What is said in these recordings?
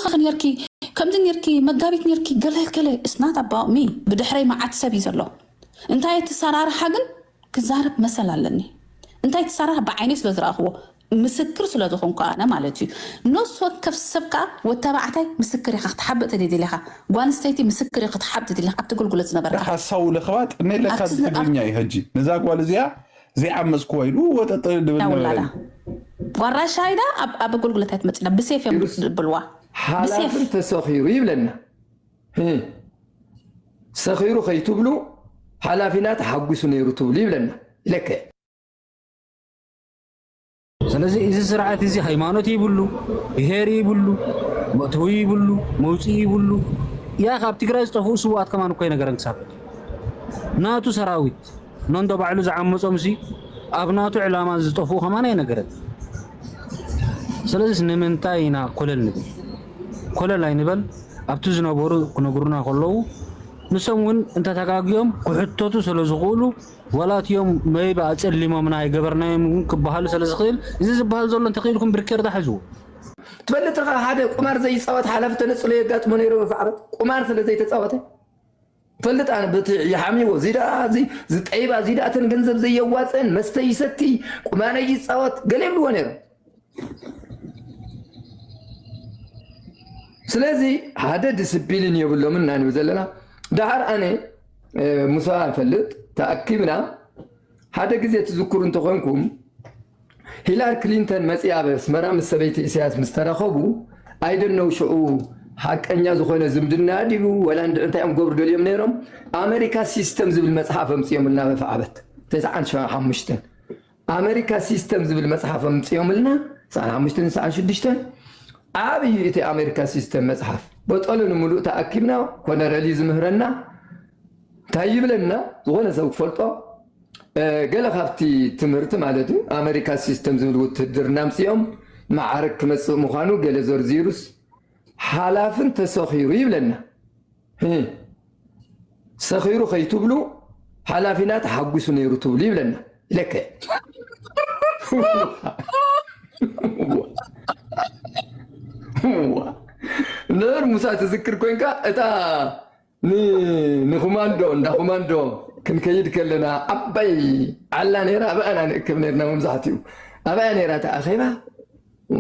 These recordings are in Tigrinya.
ኸ ኔርኪ፣ ከምዚ ኔርኪ፣ መጋቢት ኔርኪ፣ ገለ ገለ፣ it's not about me። ብድሕረይ መዓት ሰብ እዩ ዘሎ። እንታይ እቲ ሰራርሓ ግን ክዛረብ መሰል ኣለኒ። እንታይ እቲ ሰራርሓ ብዓይነይ ስለ ዝረኣኽዎ፣ ምስክር ስለ ዝኾንኩ ኣነ ማለት እዩ። ነፍሲ ወከፍ ሰብ ከኣ ወተባዕታይ ምስክር ኢኻ ክትሓብእ ተደሊኻ፣ ጓል ኣንስተይቲ ምስክር ኢኻ ክትሓብእ ተደሊኻ፣ ኣብቲ ኣገልግሎት ዝነበርካ። ሓሳዊ ለኸባጥ ነይ ለካ ኣብቲ ዝነ-፣ ትግርኛ እዩ ሕጂ። ነዛ ጓል እዚኣ ዘይዓመጽክዋ ኢሉ ወጠጥ ድብል ነበረ። ውላዳ ጓራሻይዳ ኣብ፣ ኣብ ኣገልግሎት ኣይትመጽእና፣ ብሴፍ እዮም ይሩስ፣ ዝብልዋ። ብሴፍ። ሓላፍን ተሰኺሩ ይብለና። እ፣ ሰኺሩ ከይትብሉ፣ ሓላፊና ተሓጒሱ ነይሩ ትብሉ ይብለና። ይለከ። ስለዚ እዚ ስርዓት እዚ ሃይማኖት ይብሉ፣ ብሄር ይብሉ፣ መእተዊ ይብሉ፣ መውፅኢ ይብሉ። ያ ካብ ትግራይ ዝጠፍኡ ስውኣት ከማን እኮ ይነገረን ክሳብ ሕጂ። ናቱ ሰራዊት ነንዶ ባዕሉ ዝዓመጾም ሲ ኣብ ናቱ ዕላማ ዝጠፍኡ ከማን ኣይነገረን። ስለዚስ ንምንታይ ኢና ኮለል ንብል? ኮለል ኣይንበል። ኣብቲ ዝነበሩ ክነግሩና ከለዉ ንሶም እውን እንተተጋግዮም ክሕተቱ ስለ ዝኽእሉ ዋላ እቲኦም መይባ ኣጸሊሞምና ኣይገበርናዮም እውን ክበሃሉ ስለ ዝኽእል፣ እዚ ዝበሃል ዘሎ እንተኽኢልኩም ብሪኬርዳ ሕዝዎ። ትፈልጥ ኢኻ፣ ሓደ ቁማር ዘይጻወት ሓላፊ ተነጽሎ የጋጥሞ ነይሩ። ብፍዓበት ቁማር ስለ ዘይተጻወተ ትፈልጥ፣ ኣነ በቲ ይሓሚዎ፣ እዚ ደኣ እዚ ዝጠይባ፣ እዚ ደኣ እተን ገንዘብ ዘየዋጽአን፣ መስተ ይሰቲ፣ ቁማር ይጻወት፣ ገለ ይብልዎ ነይሩ። ስለዚ ሓደ ዲስፕሊን የብሎምን ኢና ንብል ዘለና። ደሓር ኣነ፣ እ፣ ሙሳ ይፈልጥ፣ ተኣኪብና ሓደ ግዜ ትዝክሩ እንተኾንኩም፣ ሂላር ክሊንተን መጺኣ ኣብ ኣስመራ ምስ ሰበይቲ ኢሳያስ ምስ ተራኸቡ፣ I don't know ሽዑ ሓቀኛ ዝኾነ ዝምድና ድዩ ወላ እንድዒ እንታይ እዮም ክገብሩ ደልዮም ነይሮም፣ ኣመሪካ ሲስተም ዝብል መጽሓፍ ኣምጺኦምልና በፍዓበት ተስዓን ሓሙሽተን። ኣመሪካ ሲስተም ዝብል መጽሓፍ ኣምጺኦምልና፣ ተስዓን ሓሙሽተን ተስዓን ሽዱሽተን። ዓብዩ እቲ ኣመሪካ ሲስተም መጽሓፍ። በጠሉ ንምሉእ ተኣኪብና፣ ኮነረል እዩ ዝምህረና። እንታይ ይብለና? ዝኾነ ሰብ ክፈልጦ፣ እ፣ ገለ ካብቲ ትምህርቲ ማለት እዩ፣ ኣመሪካ ሲስተም ዝብል ውትድርና ኣምጺኦም፣ መዓርግ ክመጽእ ምዃኑ ገለ ዘርዚሩስ፣ ሓላፍን ተሰኺሩ ይብለና። እ፣ ሰኺሩ ከይትብሉ፣ ሓላፊና ተሓጒሱ ነይሩ ትብሉ ይብለና። ይለከ። ዋ። ነር ሙሳ ትዝክር ኮንካ፣ እታ ን-፣ ንኮማንዶ፣ እንዳ ኮማንዶ ክንከይድ ከለና፣ ዓባይ ዓላ ነይራ፣ ኣብኣ ኢና ንእከብ ነይርና መብዛሕትኡ። ኣብኣ ነይራ እታ ኣኼባ።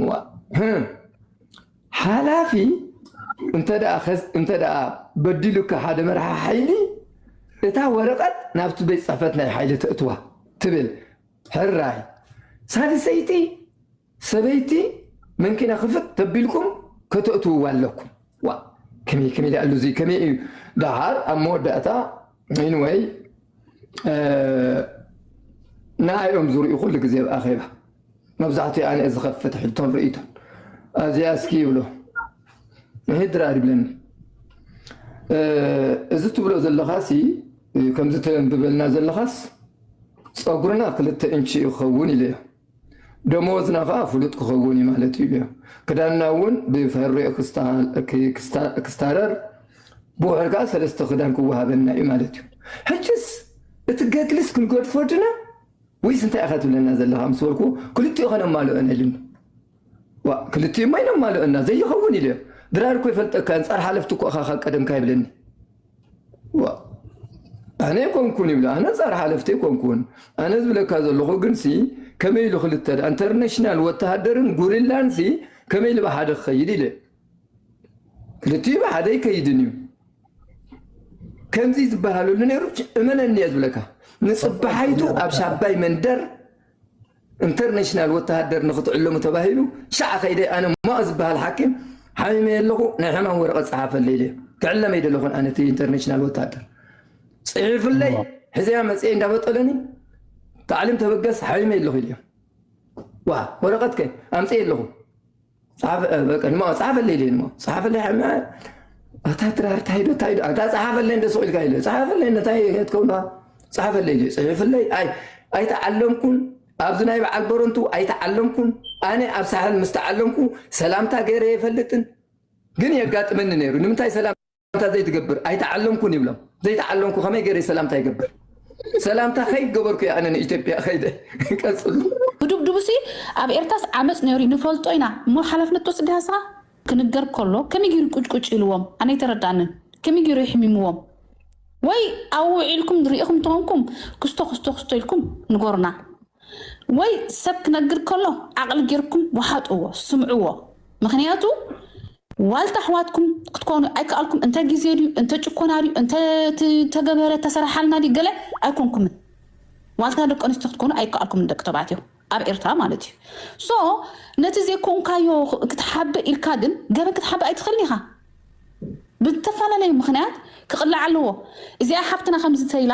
ዋ። ህ። ሓላፊ እንተ ደኣ ኸስ-፣ እንተ ደኣ በዲሉካ ሓደ መርሓ ሓይሊ፣ እታ ወረቐት ናብቲ ቤት ጽሕፈት ናይ ሓይሊ ተእትዋ ትብል። ሕራይ። ሳልሰይቲ፣ ሰበይቲ መንኪና ክፍት ተቢልኩም ከተእትውዋ ኣለኩም። ዋ፣ ከመይ፣ ከመይ ደኣ ኣሉ እዚ፣ ከመይ እዩ? ደሓር ኣብ መወዳእታ፣ ኤኒወይ፣ እ፣ ንኣዮም ዝርእዩ ኩሉ ግዜ ኣብ ኣኼባ። መብዛሕትኡ ኣነ እየ ዝኸፍት ሕቶን ርእይቶን። ኣብዚኣ እስኪ ይብሎ። ንሂ ድራር ይብለኒ። እ፣ እዚ ትብሎ ዘለኻሲ፣ ከምዚ ተንብበልና ዘለኻስ፣ ጸጉርና ክልተ ኢንቺ እዩ ክኸውን ኢለዮ። ደመወዝና ኸኣ ፍሉጥ ክኸውን እዩ ማለት እዩ ኢለዮ። ክዳንና እውን ብፈሪ ክስታ-፣ ክስታ-፣ ክስታረር፣ ብውሕድ ከኣ ሰለስተ ክዳን ክወሃበና እዩ ማለት እዩ። ሕጅስ እቲ ገድልስ ክንገድፎ ድና? ወይስ እንታይ ኢኻ ትብለና ዘለኻ ምስ በልኩ፣ ክልቲኡ ኸነማልኦ ኢና ኢሉኒ። ዋ፣ ክልቲኡ እሞ ኣይነማልኦና፣ ዘይኸውን ኢለዮ። ድራር እኮ ይፈልጠካ፣ ኣንጻር ሓለፍቲ እኮ ኢኻ ካብ ቀደምካ ይብለኒ። ዋ፣ ኣነ ኣይኮንኩን ይብሎ፣ ኣነ ኣንጻር ሓለፍቲ ኣይኮንኩን። ኣነ ዝብለካ ዘለኹ ግንሲ፣ ከመይ ኢሉ ክልተ ደኣ፣ ኢንተርናሽናል ወተሃደርን ጉሪላንሲ ከመይ ኢሉ ብሓደ ክኸይድ ኢለ። ክልቲኡ ብሓደ ኣይከይድን እዩ። ከምዚ ዝበሃለሉ ነይሩ፣ እመነኒ እየ ዝብለካ። ንጽባሓይቱ ኣብ ሻባይ መንደር ኢንተርናሽናል ወተሃደር ንኽትዕለሙ ተባሂሉ፣ ሻዕ ኸይደ ኣነ ማኦ ዝበሃል ሓኪም ሓሚመ ኣለኹ፣ ናይ ሕማም ወረቐት ጸሓፈለይ ኢለ። ክዕለም ኣይደለኹን ኣነ እቲ ኢንተርናሽናል ወተሃደር። ጽሒፍለይ፣ እዋ። ሕዘያ መጽኤ እንዳበጠለኒ፣ ታዕሊም ተበገስ ሓሚመ ኣለኹ ኢለ። ዋ፣ ወረቐት ከ ኣምጽኤ ኣለኹ። ጸሓፈ-፣ እ፣ በቃ፣ ንማ-፣ ጸሓፈለይ ኢለ፣ ንማ-፣ ጸሓፈለይ፣ ሓ-፣ ኣታ ትራር፣ ታይ ዶ፣ ታይ ዶ፣ ኣታ ጸሓፈለይ እንደ ሱቕ ኢልካ ኢለ፣ ጸሓፈለይ፣ እንታይ ክትከውን ዶ? ጸሓፈለይ ኢለ፣ ጽሕፍለይ፣ ኣይ፣ ኣይተዓለምኩን፣ ኣብዚ ናይ በዓል በረንቱ ኣይተዓለምኩን፣ ኣነ ኣብ ሳሕል ምስ ተዓለምኩ ሰላምታ ገይረ የፈልጥን፣ ግን የጋጥመኒ ነይሩ። ንምንታይ ሰላም ሰላምታ ዘይትገብር? ኣይተዓለምኩን ይብሎም። ዘይተዓለምኩ ከመይ ገይረ ሰላምታ ይገብር? ሰላምታ ከይገበርኩ እየ ኣነ ንኢትዮጵያ ከይደ። ቀጽሉ። ብዱብዱብሲ ኣብ ኤርትራስ ዓመጽ ነይሩ እዩ፣ ንፈልጦ ኢና። እሞ ሓላፍነት ትወስድ ዲኻ ንስኻ? ክንገር ከሎ ከመይ ገይሩ ቁጭቁጭ ኢልዎም ኣነ ኣይተረዳንን። ከመይ ገይሩ ይሕሚምዎም? ወይ ኣብኡ ውዒልኩም ዝርኢኹም እንተኾንኩም ክስቶ ክስቶ ክስቶ ኢልኩም ንገሩና። ወይ ሰብ ክነግር ከሎ ዓቕሊ ጌርኩም ወሓጥዎ፣ ስምዕዎ። ምኽንያቱ ዋልታ ኣሕዋትኩም ክትኮኑ ኣይከኣልኩም። እንተ ግዜ ድዩ፣ እንተ ጭኮና ድዩ፣ እንተ እቲ ተገበረ ተሰራሓልና ድዩ ገለ ኣይኮንኩምን። ዋልታ ደቂ ኣንስትዮ ክትኮኑ ኣይከኣልኩምን፣ ደቂ ተባዕትዮ ኣብ ኤርትራ ማለት እዩ። ሶ ነቲ ዘይኮንካዮ ክትሓብእ ኢልካ ግን ገበን ክትሓብእ ኣይትኽእልን ኢኻ። ብዝተፈላለየ ምኽንያት ክቕላዕ ኣለዎ። እዚኣ ሓፍትና ከምዚ ተይላ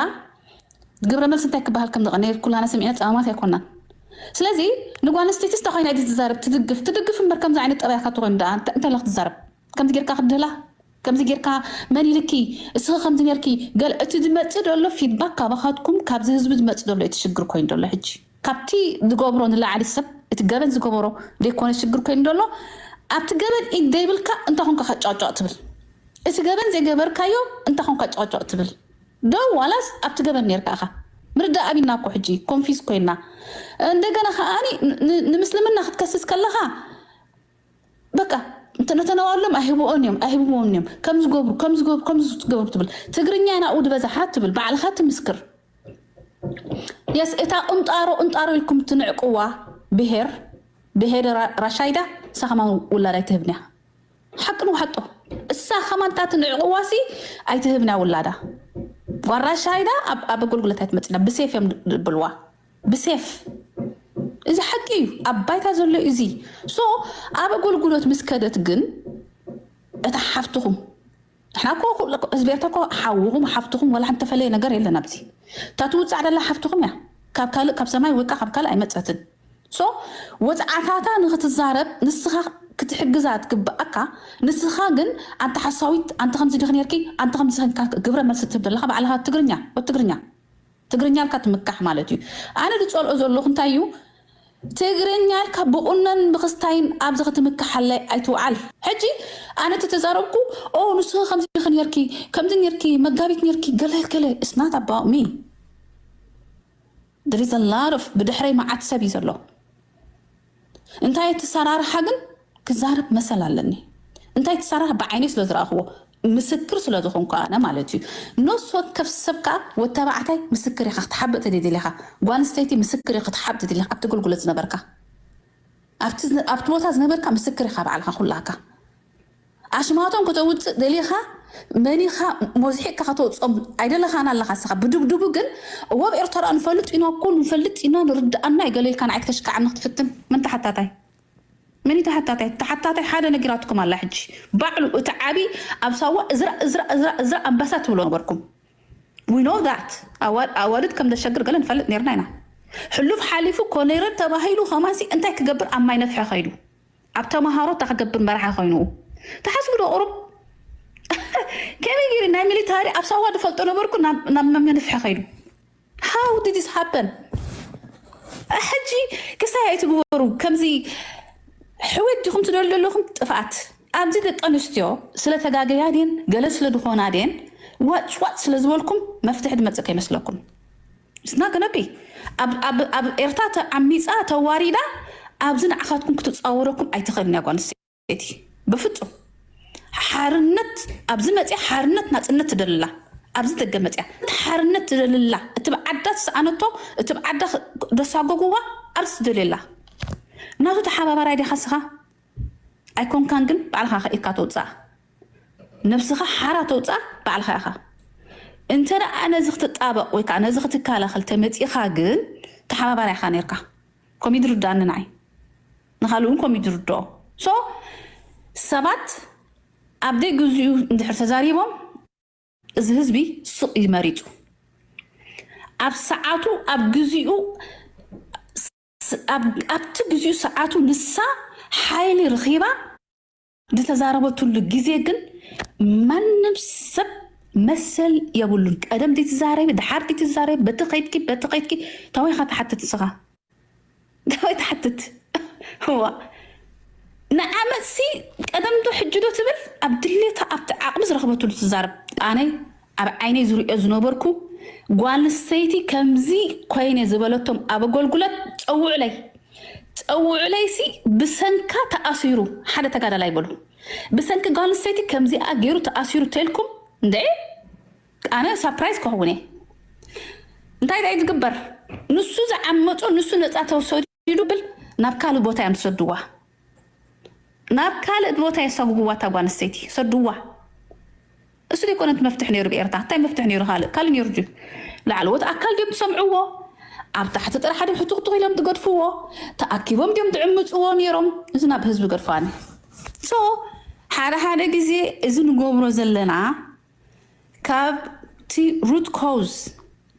ግብረ መልሲ እንታይ ክበሃል ከም ዝቐነ ኩላና ሰሚዕና ጸማማት ኣይኮናን። ስለዚ ንጓል ኣንስተይቲ ስታ ኮይና ድዩ ትዛረብ? ትድግፍ ትድግፍ እምበር ከምዚ ዓይነት ጠባያካ ተኮይኑ ደኣ እንታይ እንታይ ኢላ ክትዛረብ? ከምዚ ጌርካ ክድህላ ከምዚ ጌርካ መን ኢልኪ? እስኺ ከምዚ ኔርኪ? ገለ እቲ ዝመጽእ ዘሎ ፊድባክ ካባኻትኩም ካብዚ ህዝቢ ዝመጽእ ዘሎ እቲ ሽግር ኮይኑ ዘሎ ሕጂ ካብቲ ዝገብሮ ንላዕሊ ሰብ እቲ ገበን ዝገበሮ ዘይኮነ ሽግር ኮይኑ ዘሎ ኣብቲ ገበን ኢድ ዘይብልካ እንታይ ኮንካ ጨቅጨቅ ትብል? እቲ ገበን ዘይገበርካዮ እንታይ ኮንካ ጨቅጨቅ ትብል? ዶ ዋላስ ኣብቲ ገበን ኔርካ ኢኻ? ምርዳእ ኣቢና እኮ ሕጂ ኮንፊዝ ኮይና እንደገና ከዓኒ ን- ንምስልምና ክትከስስ ከለኻ በቃ እንተ- ነተነዋሎም ኣይህብኦን እዮም ኣይህብዎም እዮም ከም ዝገብሩ ከም ዝገብሩ ከም ዝገብሩ ትብል ትግርኛ ናብኡ ዝበዝሓ ትብል ባዕልኻ ትምስክር የስ እታ ቁንጣሮ ቁንጣሮ ኢልኩም ትንዕቅዋ ብሄር ብሄደ ራ- ራሻይዳ ንሳ ከማን ውላድ ኣይትህብን እያ ሓቂ ንውሓጦ እሳ ከማን እታ ትንዕቅዋ ሲ ኣይትህብን እያ ውላዳ ጓል ራሻይዳ ኣብ ኣብ ኣገልግሎት ኣይትመፅና ብሴፍ እዮም ዝብልዋ ብሴፍ እዚ ሓቂ እዩ ኣብ ባይታ ዘሎ እዩ እዚ ሶ ኣብ ኣገልግሎት ምስ ከደት ግን እታ ሓፍትኹም ንሕና እኮ ኩሉ- ህዝቢ ኤርትራ እኮ ሓውኹም ሓፍትኹም ዋላ ሓንቲ ተፈለየ ነገር የለን ኣብዚ እታ ትውፃዕ ደላ ሓፍትኹም እያ ካብ ካልእ ካብ ሰማይ ወይ ከዓ ካብ ካልእ ኣይመፀትን ሶ ወፅዓታታ ንክትዛረብ ንስኻ ክትሕግዛ ትግብኣካ ንስኻ ግን ኣንተ ሓሳዊት ኣንተ ከምዚ ዲኽ ነርኪ ኣንተ ከምዚ ዲኽንካ ግብረ መልሲ ትህብ ዘለኻ ባዕልኻ ትግርኛ ወ ትግርኛ ትግርኛ ልካ ትምካሕ ማለት እዩ ኣነ ዝፀልኦ ዘለኹ እንታይ እዩ ትግርኛ ልካ ብቁነን ብክስታይን ኣብዚ ክትምካሓለይ ኣይትውዓል ሕጂ ኣነ ተተዛረብኩ ኦ ንስኺ ከምዚ ዲኺ ነርኪ ከምዚ ነርኪ መጋቢት ነርኪ ገለ ገለ it's not about me there is a lot of ብድሕረይ መዓት ሰብ እዩ ዘሎ እንታይ እቲ ሰራርሓ ግን ክዛረብ መሰል ኣለኒ እንታይ እቲ ሰራርሓ ብዓይነይ ስለ ዝረኣኽዎ ምስክር ስለ ዝኾንኩ ኣነ ማለት እዩ ነፍሲ ወከፍ ሰብ ከዓ ወተባዕታይ ምስክር ኢኻ ክትሓብእ ተደሊኻ ጓል ኣንስተይቲ ምስክር ኢኻ ክትሓብእ ተደሊኻ ኣብቲ ኣገልግሎት ዝነበርካ ኣብቲ ዝነ- ኣብቲ ቦታ ዝነበርካ ምስክር ኢኻ ባዕልኻ ኩላካ ኣሽማቶም ከተውፅእ ደሊኻ መኒኻ ሞዝሒቅካ ከተውፅኦም ኣይደለኻን ኣለኻ ስኻ ብድብድቡ ግን እወ ኣብ ኤርትራ ንፈልጥ ኢና እኮ ንፈልጥ ኢና ንርድኣና እዩ ገለ ኢልካ ንዓይ ክተሽክዓኒ ክትፍትን መን ተሓታታይ መን እዩ ተሓታታይ ተሓታታይ ሓደ ነጊራትኩም ኣላ ሕጂ ባዕሉ እቲ ዓብዪ ኣብ ሳዋ እዝራ እዝራ እዝራ እዝራ ኣንበሳ ትብሎ ነበርኩም we know that ኣዋልድ ከም ዘሸግር ገለ ንፈልጥ ነርና ኢና ሕሉፍ ሓሊፉ ኮነረል ተባሂሉ ከማንሲ እንታይ ክገብር ኣብ ማይ ነፍሐ ከይዱ ኣብ ተምሃሮ እታ ክገብር መራሒ ኮይኑ ተሓስቡ ዶ ቁሩብ ከመይ ገይሩ ናይ ሚሊታሪ ኣብ ሳዋ ዝፈልጦ ነበርኩ ናብ መምያ ነፍሐ ከይዱ how did this happen ሕጂ ክሳይ ኣይትግበሩ ከምዚ ሕወት ዲኹም ትደልዩ ዘለኹም ጥፍኣት ኣብዚ ደቂ ኣንስትዮ ስለ ተጋገያ ድን ገለ ስለ ዝኾና ድን ዋጭ ዋጭ ስለ ዝበልኩም መፍትሒ ድመፅእ ከይመስለኩም ስና ገነቢ ኣብ ኤርትራ ተዓሚፃ ተዋሪዳ ኣብዚ ንዓኻትኩም ክትፃወረኩም ኣይትኽእልን እያ ጓል ኣንስተይቲ በፍፁም ሓርነት ኣብዚ መፅያ ሓርነት ናፅነት ትደልላ ኣብዚ ደገ መፅያ ሓርነት ትደልላ እቲ ብዓዳ ዝሰኣነቶ እቲ ብዓዳ ደሳጎግዋ ኣብዚ ትደልየላ ናቱ ተሓባባራይ ዲኻ ስኻ ኣይኮንካን ግን ባዕልኻ ከኢድካ ተውፅኣ ነብስኻ ሓራ ተውፅኣ ባዕልኻ ኢኻ እንተ ደኣ ነዚ ክትጣበቕ ወይ ከዓ ነዚ ክትከላኸል ተመፂኻ ግን ተሓባባራይ ኢኻ ነርካ ከምኡ ድርዳኒ ንዓይ ንኻልእ እውን ከምኡ ድርድኦ ሶ ሰባት ኣብ ደይ ግዚኡ እንድሕር ተዛሪቦም እዚ ህዝቢ ስቕ እዩ መሪፁ ኣብ ሰዓቱ ኣብ ግዚኡ ኣብቲ ግዚኡ ሰዓቱ ንሳ ሓይሊ ረኺባ ዝተዛረበትሉ ግዜ ግን ማንም ሰብ መሰል የብሉን። ቀደም ድትዛረቢ ድሓር ድትዛረቢ በቲ ከይድኪ በቲ ከይድኪ ታወይኻ ትሓትት ንስኻ ታወይ ትሓትት ዋ ንዓመትሲ ቀደም ዶ ሕጂ ዶ ትብል ኣብ ድሌታ ኣብቲ ዓቕሚ ዝረኽበትሉ ትዛረብ ኣነይ ኣብ ዓይነይ ዝሪኦ ዝነበርኩ ጓል ኣንስተይቲ ከምዚ ኮይነ ዝበለቶም ኣብ ኣገልግሎት ፀውዑለይ ፀውዑለይሲ ብሰንካ ተኣሲሩ ሓደ ተጋዳላይ በሉ ብሰንኪ ጓል ኣንስተይቲ ከምዚኣ ገይሩ ተኣሲሩ ተልኩም እንደ ኣነ ሳፕራይዝ ክኸውን እየ። እንታይ እንታይ ዝግበር? ንሱ ዝዓመጾ ንሱ ነፃ ተወሰዱ ብል ናብ ካልእ ቦታ እዮም ዝሰድዋ። ናብ ካልእ ቦታ የሳጉግዋ እታ ጓል ኣንስተይቲ ሰድዋ። እሱ ዘይኮነ እቲ መፍትሒ ነይሩ ብኤርትራ። እንታይ መፍትሒ ነይሩ? ካልእ ካልእ ነይሩ ድዩ? ላዕለዎት ኣካል ድዮም ትሰምዕዎ? ኣብ ታሕቲ ጥራሕ ድዮም ሕቱኽቱኽ ኢሎም ትገድፍዎ? ተኣኪቦም ድዮም ትዕምፅዎ ነይሮም? እዚ ናብ ህዝቢ ገድፋኒ። ሶ ሓደ ሓደ ግዜ እዚ ንገብሮ ዘለና ካብቲ ሩት ኮዝ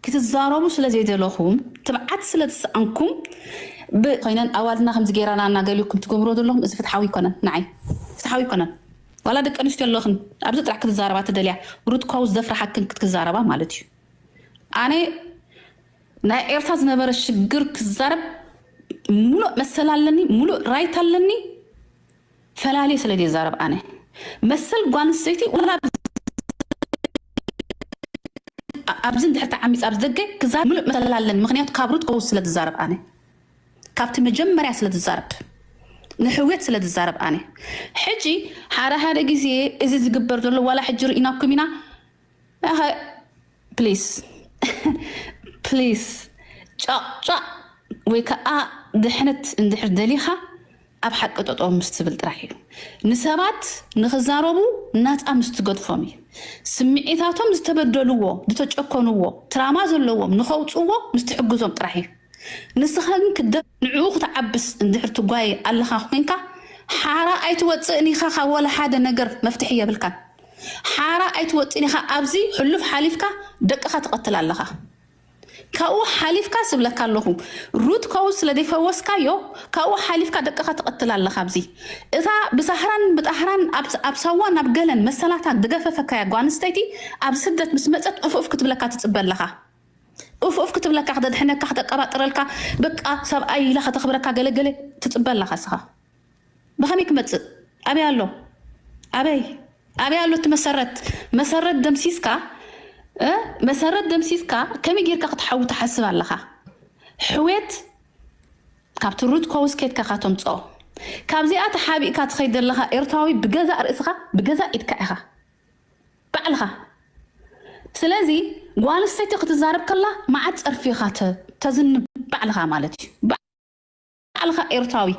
ክትዛረቡ ስለ ዘይደለኹም ትብዓት ስለ ዝሰኣንኩም ኮይነን ኣዋልድና ከምዚ ገይራና እናገሊኩም ትገብሮ ዘለኹም እዚ ፍትሓዊ ይኮነን። ንዓይ ፍትሓዊ ይኮነን። ዋላ ደቂ ኣንስትዮ ኣለኽን ኣብዚ ጥራሕ ክትዛረባ ትደልያ ሩት ኮዝ ዘፍርሓክን ክትዛረባ ማለት እዩ። ኣነ ናይ ኤርትራ ዝነበረ ሽግር ክዛረብ ሙሉእ መሰል ኣለኒ፣ ሙሉእ ራይት ኣለኒ። ፈላልየ ስለ ዘይዛረብ ኣነ መሰል ጓል ኣንስተይቲ ዋላ ኣብዚ እንድሕር ተዓሚፅ ኣብዚ ደገ ክዛረብ ሙሉእ መሰል ኣለኒ። ምክንያቱ ካብ ሩት ኮዝ ስለ ዝዛረብ ኣነ ካብቲ መጀመርያ ስለ ዝዛረብ ንሕውየት ስለ ዝዛረብ ኣነ ሕጂ ሓደ ሓደ ግዜ እዚ ዝግበር ዘሎ ዋላ ሕጂ ርኢናኩም ኢና ፕሊስ ፕሊስ ጫቕጫቕ ወይ ከዓ ድሕነት እንድሕር ደሊኻ ኣብ ሓቂ ጠጠው ምስ ትብል ጥራሕ እዩ። ንሰባት ንኽዛረቡ ናፃ ምስ ትገድፎም እዩ። ስምዒታቶም ዝተበደልዎ ዝተጨከንዎ ትራማ ዘለዎም ንኸውፅዎ ምስ ትሕግዞም ጥራሕ እዩ። ንስኻ ግን ክደ ንዕኡ ክትዓብስ እንድሕር ትጓየ ኣለኻ ኮይንካ ሓራ ኣይትወፅእን ኢኻ ካብ ወላ ሓደ ነገር መፍትሒ የብልካን። ሓራ ኣይትወፅእን ኢኻ ኣብዚ ሕሉፍ ሓሊፍካ ደቅኻ ትቐትል ኣለኻ። ካብኡ ሓሊፍካ ስብለካ ኣለኹ ሩት ኮዝ ስለ ዘይፈወስካዮ ካብኡ ሓሊፍካ ደቅኻ ትቐትል ኣለኻ ኣብዚ እታ ብሳህራን ብጣህራን ኣብ ሳዋ ናብ ገለን መሰላታ ዝገፈፈካያ ጓል ኣንስተይቲ ኣብ ስደት ምስ መፀት ኡፍ ኡፍ ክትብለካ ትፅበ ኣለኻ። ኡፍ ኡፍ ክትብለካ ክተድሕነካ ክተቀባጥረልካ በቃ ሰብኣይ ኢላ ከተኽብረካ ገለገለ ትፅበ ኣለካ እስኻ ብኸመይ ክመፅእ ኣበይ ኣሎ ኣበይ ኣበይ ኣሎ እቲ መሰረት መሰረት ደምሲስካ መሰረት ደምሲስካ ከመይ ጌርካ ክትሓዊ ትሓስብ ኣለኻ ሕውየት ካብቲ ሩት ኮዝ ኬድካ ካተምፅኦ ካብዚኣ ተሓቢእካ ትኸይድ ዘለኻ ኤርትራዊ ብገዛእ ርእስኻ ብገዛእ ኢድካ ኢኻ ባዕልኻ ስለዚ ጓል ኣንስተይቲ ክትዛረብ ከላ መዓት ፀርፊኻ ተዝንብ ባዕልኻ ማለት እዩ ባዕልኻ ኤርትራዊ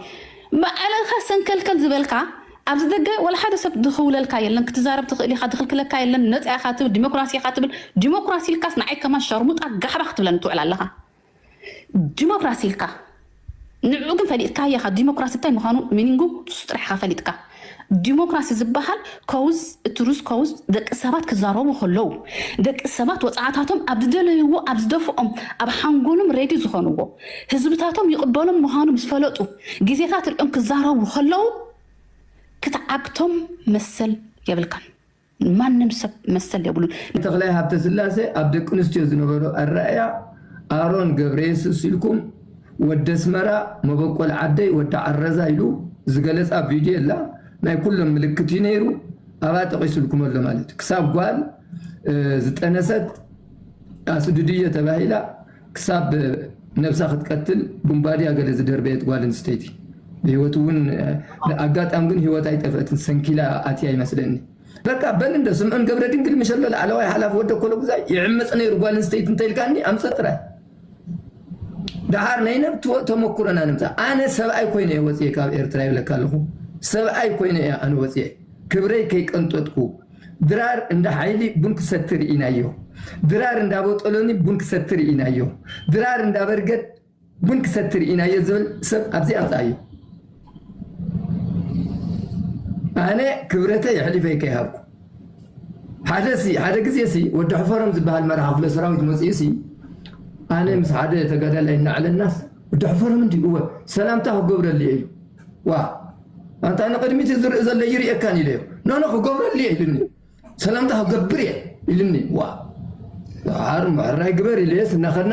ባዕልኻ ሰንከልከል ዝበልካ ኣብዚ ደገ ወላ ሓደ ሰብ ዝኽውለልካ የለን ክትዛረብ ትኽእል ኢኻ ዝኽልክለካ የለን ነፃ ኢኻ ትብል ዲሞክራሲ ኢኻ ትብል ዲሞክራሲ ኢልካስ ንዓይ ከማን ሸርሙጣ ጋሕባ ክትብለኒ ትውዕል ኣለኻ ዲሞክራሲ ኢልካ ንዕኡ ግን ፈሊጥካ ኢኻ ዲሞክራሲ እንታይ ምዃኑ ሚኒንጉ ንሱ ጥራሕ ኢኻ ፈሊጥካ ዲሞክራሲ ዝበሃል ኮዝ እቲ ሩስ ኮዝ ደቂ ሰባት ክዛረቡ ከለዉ ደቂ ሰባት ወፃዕታቶም ኣብ ዝደለይዎ ኣብ ዝደፍኦም ኣብ ሓንጎሎም ሬዲ ዝኾንዎ ህዝብታቶም ይቕበሎም ምዃኑ ምስ ፈለጡ ግዜታት ሪኦም ክዛረቡ ከለዉ ክትዓግቶም መሰል የብልካን ማንም ሰብ መሰል የብሉን። ተኽላይ ሃብተስላሴ ኣብ ደቂ ኣንስትዮ ዝነበሮ ኣረኣእያ ኣሮን ገብረየሱስ ኢልኩም ወዲ ኣስመራ መበቆል ዓደይ ወዲ ዓረዛ ኢሉ ዝገለጻ ቪድዮ ኣላ ናይ ኩሎም ምልክት እዩ ነይሩ ኣብኣ ጠቒሱልኩም ኣሎ ማለት እዩ ክሳብ ጓል ዝጠነሰት ኣስድድዮ ተባሂላ ክሳብ ነብሳ ክትቀትል ቡምባድያ ገለ ዝደርበየት ጓል ኣንስተይቲ ብህይወት እውን ኣጋጣም ግን ህይወት ኣይጠፍአትን ሰንኪላ ኣትያ ይመስለኒ በቃ በል እንደ ስምዖን ገብረ ድንግል ምሸሎ ላዕለዋይ ሓላፊ ወደ ኮሎጉዛይ ይዕምፅ ነይሩ ጓል ኣንስተይቲ እንተኢልካኒ ኣምፅእ ጥራይ ደሓር ናይ ነብትዎ ተመኩረና ንምፃ ኣነ ሰብኣይ ኮይነ እየ ወፅየ ካብ ኤርትራ ይብለካ ኣለኹ ሰብኣይ ኮይነ እየ ኣነ ወፅየ ክብረይ ከይቀንጠጥኩ ድራር እንዳ ሓይሊ ቡን ክሰቲ ርኢናዮ ድራር እንዳ ቦጦሎኒ ቡን ክሰቲ ርኢናዮ ድራር እንዳ በርገድ ቡን ክሰቲ ርኢናዮ ዝብል ሰብ ኣብዚ ኣምፅኣዮ ኣነ ክብረተ የሕሊፈ ከይሃብኩ ሓደ ሲ ሓደ ግዜ ሲ ወዲ ሕፈሮም ዝበሃል መራሒ ክፍለ ሰራዊት መፅኡ ሲ ኣነ ምስ ሓደ ተጋዳላይ እናዕለናስ ወዲ ሕፈሮም እንዲ እወ ሰላምታ ክገብረልየ እዩ ዋ ኣንታ ንቅድሚት ዝርኢ ዘሎ ይርእየካን ኢለዮ ኖኖ ክገብረልየ ኢሉኒ ሰላምታ ክገብር እየ ኢሉኒ ዋ ር ምሕራይ ግበር ኢለየስ እናኸድና